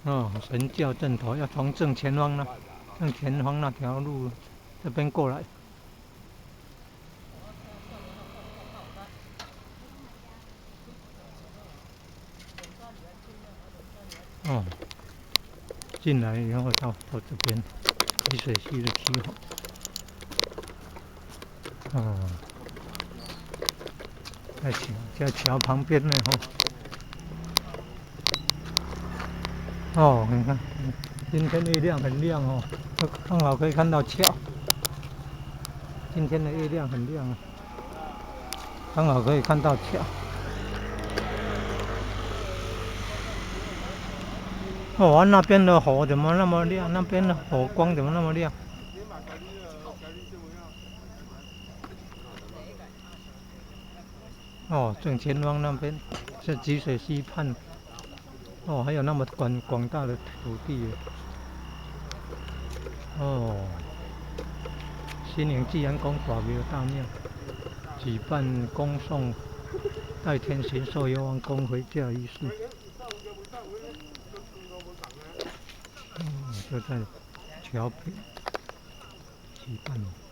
哦，神轎陣頭要從正前方呢，正前方那條路這邊過來。哦，進來以後到這邊，集水溪的堤防。哦，在橋旁邊呢，吼。哦，你看，今天月亮很亮哦，剛好可以看到橋。今天的月亮很亮啊，剛好可以看到橋。哦，那邊的火怎麼那麼亮？那邊的火光怎麼那麼亮？哦，正前方那邊是集水溪畔。哦，還有那麼廣大的土地。哦，新營濟安宮大廟大廟舉辦恭送代天巡狩幽王公回駕儀式。就在橋邊舉辦。